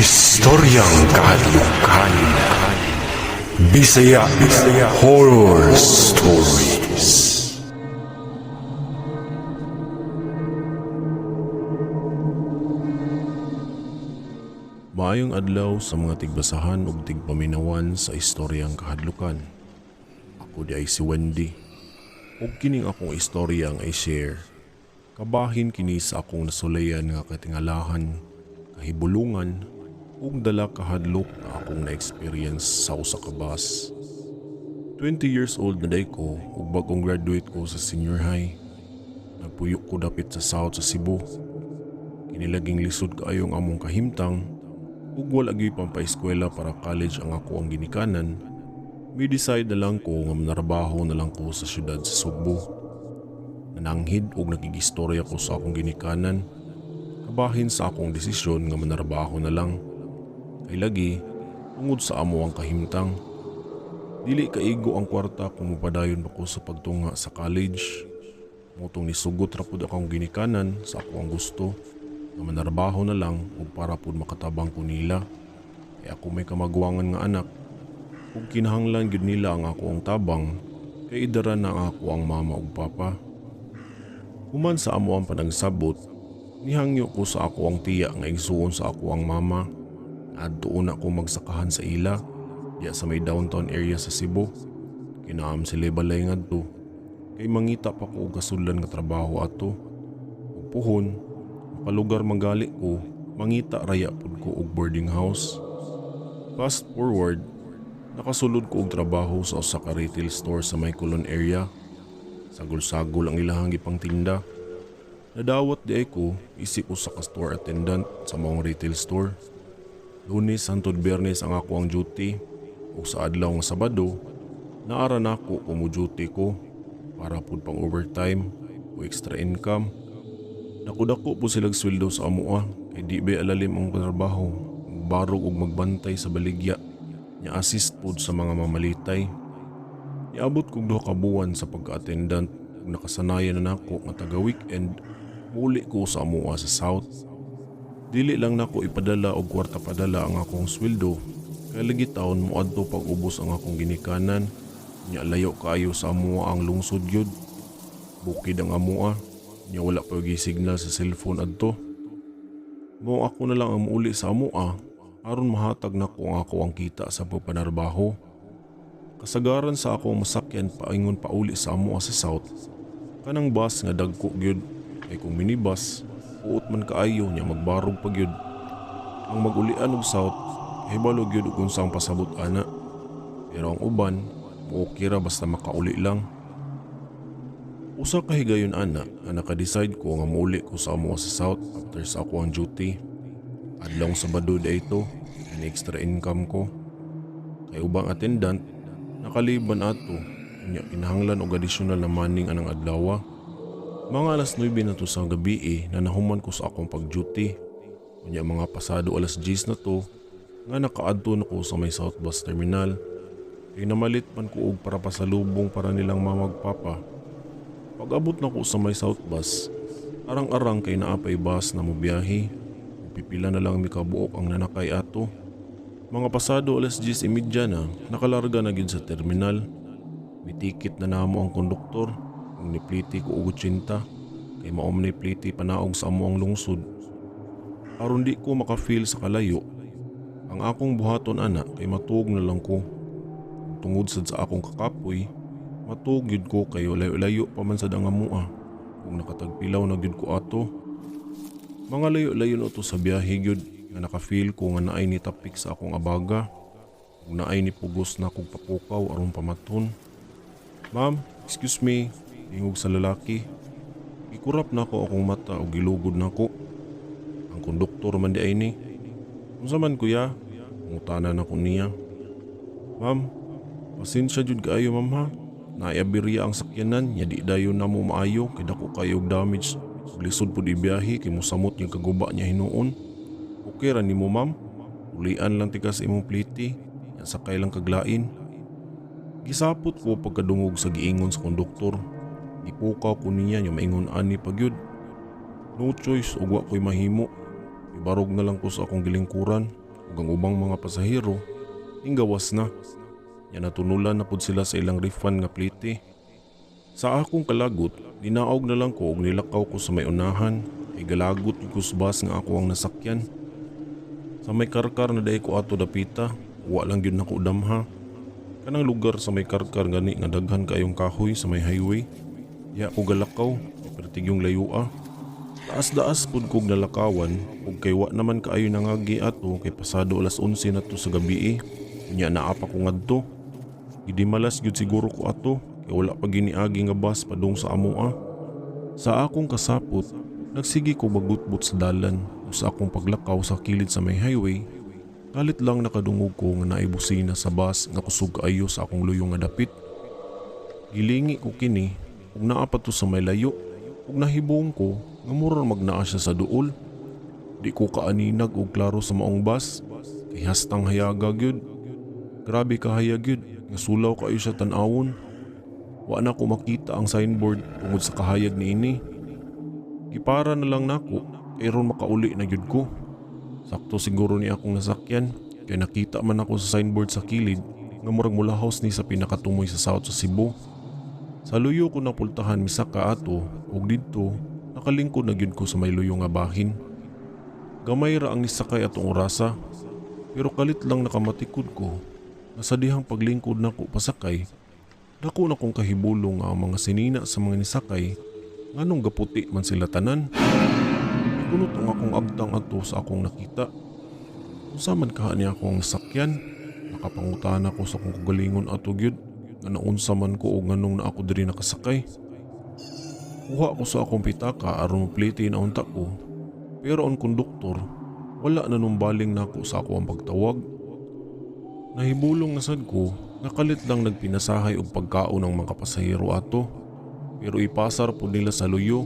Istoryang Kahadlukan. Bisaya Bisaya Horror Stories. Maayong adlaw sa mga tigbasahan ug tigpaminawan sa istoryang kahadlukan. Ako di ay si Wendy. Ug kining akong istorya ang i-share. Kabahin kini sa akong nasulayan nga katingalahan, kahibulungan ug dala kahadlok nga akong na-experience sa usa ka bus. 20 years old na day ko ug bag-ong graduate ko sa senior high. Nagpuyo ko dapit sa south sa Cebu. Kinilaging lisod kaayo ang among kahimtang ug wala gyud pampaeskwela para college ang ako ang ginikanan. Mi decide na lang ko nga manarbaho na lang ko sa syudad sa Sugbo. Nananghid og nakigistorya ko sa akong ginikanan. Kabahin sa akong desisyon nga manarbaho na lang. Kay lagi, tungod sa amo ang kahimtang. Dili kaigo ang kwarta kung mapadayon pa ko sa pagtunga sa college. Motong nisugot ra pud akong ginikanan sa ako ang gusto nga manarbaho na lang ug para pud makatabang ko nila. Kay ako may kamagwangan nga anak ug kinahanglan gyud nila ang ako ang tabang kay idara na ang ako ang mama ug papa. Human sa amo ang panagsabot, nihangyo ko sa ako ang tiya nga igsuon sa ako ang mama. Adto na ko magsakahan sa ila diya sa may downtown area sa Cebu. Kinaam sila balay ngadto kay mangita pa ko og kasudlan nga trabaho ato. Ug puhon makalugar magali ko, mangita raya pud ko og boarding house. Fast forward, nakasulod ko og trabaho sa usa ka retail store sa may Colon area. Sagol-sagol ang ilahang gipangtinda. Nadawat di ay ko isip usa ka store attendant sa maong retail store. Lunes hangtod Biyernes ang ako ang duty ug sa adlaw nga Sabado naara nako kung mo duty ko para pud pang overtime o extra income. Dako-dako po silag sweldo sa amoa kay di ba alalim ang trabaho, barog og magbantay sa baligya, nya assist pud sa mga mamalitay. Niabot kog duha ka buwan sa pagka-attendant ug nakasanayan na nako nga taga weekend muli ko sa amoa sa south. Dili lang nako ipadala og kwarta padala ang akong sweldo kay lagi taon moadto pag-ubos ang akong ginikanan. Nya layo kaayo sa amoa ang lungsod gyud. Bukid ang amoa, nya wala pa gyud signal sa cellphone adto. Mao ako na lang ang muuli sa amoa aron mahatag nako ang ako ang kita sa pagpanarbaho. Kasagaran sa akong masakyan paingon pauli sa amoa sa south. Kanang bus nga dagko gyud kay kung minibus uot man kaayo nya magbarog pa gyud. Ang magulian og south hibalo gyud og unsang pasabot ana. Pero ang uban muokay ra basta makauli lang. Usa ka higayon ana nga naka-decide ko nga muuli ko sa amoa sa south after sa ako ang duty. Adlawng Sabado di ito, ang extra income ko. Kay ubang attendant, nakaliban ato, unya kinahanglan og additional na manning anang adlawa. Mga alas 9 na to sa gabi na nahuman ko sa akong pag-duty. Unya mga pasado alas 10 na to, nga nakaadto na ko sa may South Bus Terminal. Kay namalit man ko og para pasalubong para nilang mamagpapa. Pag-abot na ko sa may South Bus, arang-arang kay naapay bus na mobiyahe. Pipila na lang mikabuok ang nanakay ato. Mga pasado alas 10:30 na, nakalarga na gyud sa terminal. Mitikit na namo ang konduktor, ug nipliti ko og 80, kay mao man ni pliti panaog sa amo ang lungsod. Aron di ko maka-feel sa kalayo, ang akong buhaton ana kay matuog na lang ko. Tungod sad sa akong kakapoy, matuog gyud ko kay layo-layo pa man sad ang amoa. Ug nakatagpilaw na gyud ko ato. Mga layo-layo na to sa biyahe gyud nga naka-feel ko nga naay ni tapik sa akong abaga ug naay ni pugos na akong papukaw aron pamaton. Ma'am, excuse me, tingog sa lalaki. Gikurap na ako akong mata ug gilugod na ako. Ang konduktor man di ay ni. Unsa man kuya? Ngutana na ko niya. Ma'am, pasensya jud kaayo ma'am ha. Naay aberya ang sakyanan, nya di dayon na mo maayo kay dako kayo og damage. Lisod pud ibiyahe kay mosamot yung kaguba niya hinuon. Okay ra nimo ma'am? Ulian lang tika sa imong pliti, nya sakay lang kaglain. Gisapot ko pagkadungog sa giingon sa konduktor. Gipukaw ko niya nya maingon ani pa gyud. No choice ug wa ko'y mahimo. Ibarog na lang ko sa akong gilingkuran. Ug ang ubang mga pasahero ninggawas na. Nya natunulan na pud sila sa ilang refund nga plite. Sa akong kalagot, ninaog na lang ko og nilakaw ko sa may unahan kay galagot gyud ko sa bus nga ako ang nasakyan. Sa may karkar na diay ko ato dapita, wa lang gyud nako damha. Kanang lugar sa may karkar gani nga daghan kaayong kahoy sa may highway. Diha ko galakaw, pertig yung layua. Daas-daas pud kog nalakawan ug kay wa naman kaayo nangagi ato kay pasado alas 11 na to sa gabi. Unya naa pa ko ngadto. Gidimalas gyud siguro ko ato kay wala pa giniagi nga bus padung sa amoa. Sa akong kasapot, nagsige ko bagutbot sa dalan ug sa akong paglakaw sa kilid sa may highway, kalit lang nakadungog ko nga naay busina sa bus nga kusog kaayo sa akong luyo nga dapit. Gilingi ko kini ug naa pa to sa may layo ug nahibong ko nga mura magnaa siya sa duol. Di ko kaaninag og klaro sa maong bus kay hastang hayaga gyud. Grabe ka hayag gyud nga sulaw kaayo siya tan-awon. Wa na ko makita ang signboard tungod sa kahayag niini. Gipara na lang nako kay ron makauli na gyud ko. Sakto siguro ni akong nasakyan kay nakita man ako sa signboard sa kilid nga murag mulahaws ni sa pinakatumoy sa south sa Cebu. Sa luyo ko napultahan misaka ato ug didto nakalingkod na gyud ko sa may luyo nga bahin. Gamay ra ang nisakay atong orasa pero kalit lang nakamatikod ko nga sa dihang paglingkod nako pasakay, dako na kong kahibulong nga ang mga sinina sa mga nisakay nganong gaputi man sila tanan. Mikunot ang akong agtang ato sa akong nakita. Unsa man kaha ni akong nasakyan? Nakapangutana ko sa akong kagalingon ato gyud nga naunsa man ko og nganong na ako diri nakasakay. Kuha ko sa akong pitaka aron moplite na unta ko. Pero ang konduktor wala na numbaling nako sa ako ang pagtawag. Nahibulong na sad ko nakalit lang nagpinasahay og pagkaon ang mga pasahero ato. Pero ipasar po nila sa luyo.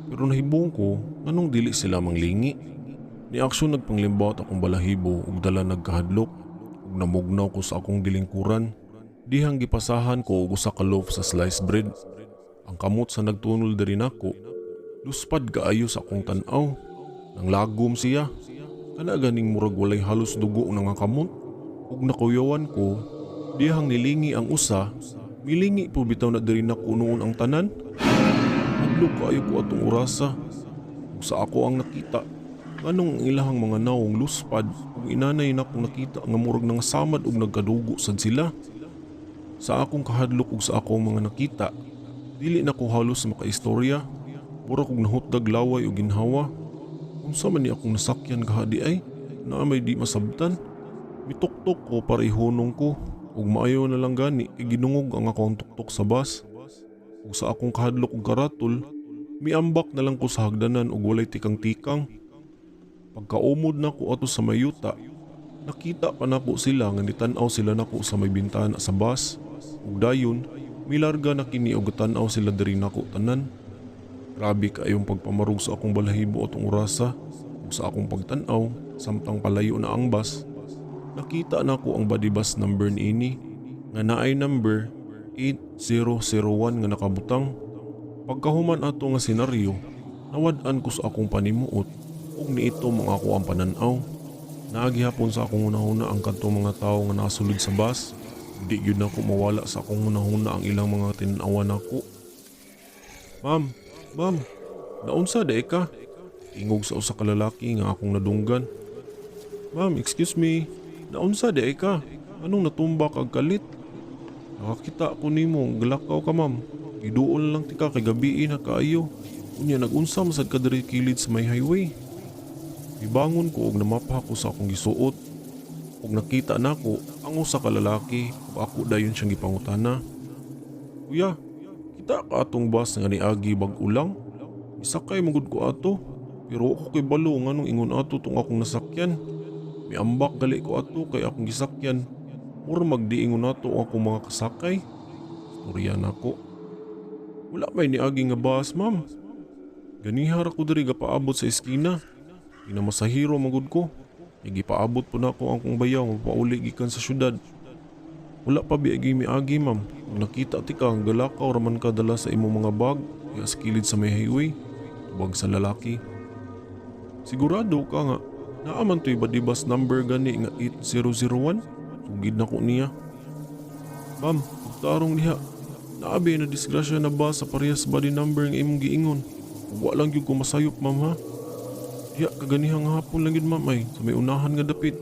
Pero nahibong ko nganong dili sila manglingi. Ni aksyon nagpanglimbawat akong balahibo ug dala nagkahadlok ug namugnaw ko sa akong gilingkuran. Dihang gipasahan ko og usa ka loaf sa sliced bread. Ang kamot sa nagtunol diri nako, luspad kaayo sa akong tan-aw. Nang lagom siya. Kana ganing murag walay halos dugo nga kamot. Ug nakuyawan ko, dihang nilingi ang usa, milingi po bitaw na diri nako noon ang tanan. Hadlok kaayo ko atong orasa. Ug sa ako ang nakita, nganong ang ilahang mga nawong luspad ug inanay nakong nakita nga murag nangasamad ug nagkadugo sad sila. Sa akong kahadlok ug sa akong mga nakita, dili na ko halos makaistorya. Mura kog nahutdag laway ug ginhawa. Unsa man ni akong nasakyan kahadi ay, naa may di masabtan. Mituktok ko para ihunong ko ug maayo na lang gani iginungog ang akong tuktok sa bus. Ug sa akong kahadlok ug karatol, miambak na lang ko sa hagdanan ug walay tikang-tikang. Pagkaumod nako ato sa mayuta, nakita pa nako sila nga nitan-aw sila nako sa may bintana sa bus. Ug dayon, milarga na kini og tan-aw sila diri nako tanan. Grabe kaayong pagpamarog sa akong balahibo atong orasa ug sa akong pagtan-aw samtang palayo na ang bus. Nakita nako ang body bus number niini nga naay number 8001 nga nakabutang. Pagkahuman ato nga senaryo, nawad-an ko sa akong panimuot ug niito mga ako ang pananaw. Naagihapon sa akong hunahuna ang kadtong mga tawo nga nasulod sa bus. Di gyud nako mawala sa akong hunahuna ang ilang mga tinanawan nako. "Ma'am, ma'am, naunsa diay ka?" Tingog sa usa ka lalaki nga akong nadunggan. "Ma'am, excuse me, naunsa diay ka? Anong natumba kag kalit? Nakakita ko nimo, galakaw ka, ma'am. Giduol lang tika kay gabii na kaayo. Unya nagunsa man sad ka diri kilid sa may highway?" Ibangon ko og namapa ko sa akong gisuot. Ug nakita nako ang usa ka lalaki ug ako dayon siyang gipangutana. "Kuya, kita ka atong bus nga niagi bag-o lang? Isakay man gud ko ato. Pero ako kay balo nganong ingon ato tong akong nasakyan. Miambak gali ko ato kay akong gisakyan. Mura magdiingon nato ang akong mga kasakay." Storya nako. "Wala may niagi nga bus, ma'am. Ganiha ra ko diri gapaabot sa eskina. Ginamasahiro man gud ko. Gipaabot po nako ang akong bayaw mapauli gikan sa syudad. Wala pa biagi miagi, ma'am. Kung nakita ti ka, galakaw raman ka dala sa imong mga bag sa kilid sa may highway," tubag sa lalaki. "Sigurado ka nga Naa man to'y body bus number gani nga 8001? Sugid nako niya. Ma'am, pagtarong diha. Naa bay nadisgrasya na bus sa parehas body number nga imong giingon? Ug wa lang gyud ko masayop, ma'am, ha. Diha kaganihang hapon lang gyud, ma'am, ay sa may unahan nga dapit.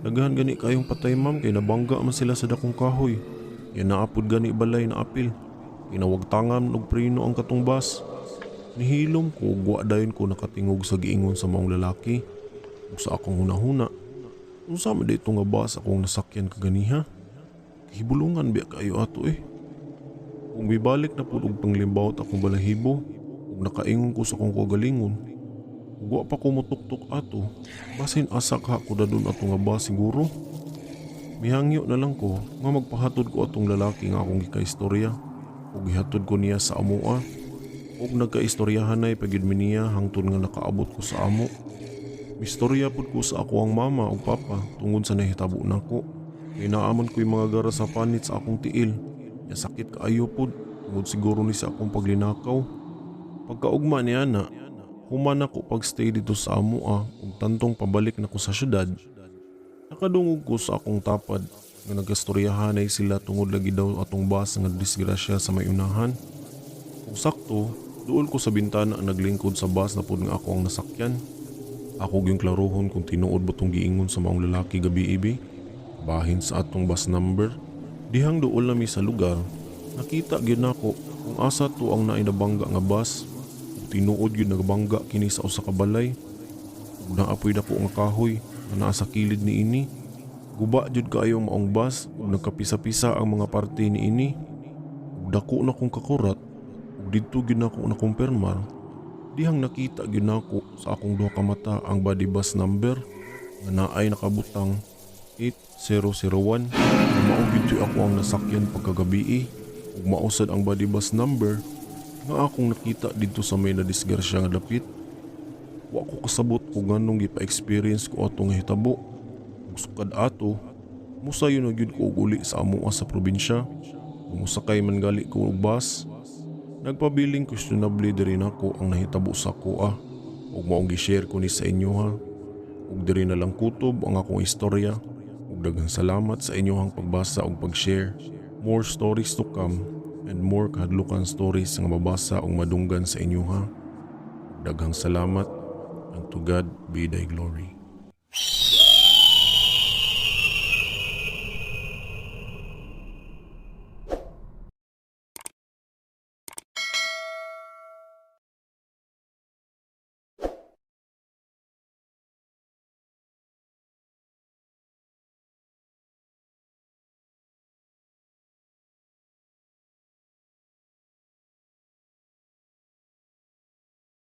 Daghan gani kayong patay, ma'am, kay nabangga man sila sa dakong kahoy. Ya naa pod gani balay na apil. Kinawagtangan og preno ang katong bus. Nihilom ko ug wa dayon ko nakatingog sa giingon sa maong lalaki. Ug sa akong hunahuna, unsa man dito nga bus akong nasakyan kaganiha? Kahibulungan biya kayo ato eh. Kung mibalik na pud og panglimbawot akong balahibo, ug nakaingon ko sa akong kaugalingon, ug wa pa ko motuktok ato, basin asa ka ko dadon ato nga bus siguro. Mihangyo na lang ko nga magpahatod ko atong lalaki nga akong gikaistorya, ug gihatod ko niya sa amoa. Ug nagkaistoryahanay pa gyud mi niya hangtod nga nakaabot ko sa amo. Mistorya pud ko sa ako ang mama ug papa tungod sa nahitabo nako. Kay naa man ko'y mga gara sa panit sa akong tiil. Ya sakit kaayo pud tungod siguro ni sa akong paglinakaw. Pagkaugma niya na, human ako pagstay dito sa amoa ug tantong pabalik na ko sa syudad. Nakadungog ko sa akong tapad nga nagkastoryahanay sila tungod lagi daw atong bus nga disgrasya sa may unahan. Ug sakto, duol ko sa bintana ang naglingkod sa bus na pud nga ako ang nasakyan. Ako gyung klarohon kung tinuod ba tong giingon sa maong lalaki gabi ibi. Bahin sa atong bus number. Dihang duol nami sa lugar, nakita gyud nako kung asa to ang naay nabangga nga bus. Ug tinuod gyud nagbangga kini sa usa ka balay. Ug naa poy dako nga kahoy nga naa sa kilid niini. Guba jud kaayo ang maong bus ug nagkapisa-pisa ang mga parte niini. Ug dako na kong kakurat ug didto gyud nako nakumpirmar. Dihang nakita gyud nako sa akong duha ka mata ang body bus number nga naay nakabutang 8001 na mao gyud ako ang nasakyan pagkagabii ug mao sad ang body bus number nga akong nakita didto sa may nadisgrasya nga dapit. Wa ko kasabot kung nganong gipa-experience ko atong hitabo. Ug sukad ato, musayo na gyud ko og uli sa amoa sa probinsya. Ug mosakay man gali ko og bus. Nagpabiling questionable diri nako ang nahitabo sa akoa. Ug maong gi-share ko ni sa inyo ha. Ug diri na lang kutob ang akong istorya. Ug daghang salamat sa inyohang pagbasa ug pag-share. More stories to come and more kahadlukan stories nga mabasa ug madunggan sa inyo ha. Daghang salamat and to God be thy glory.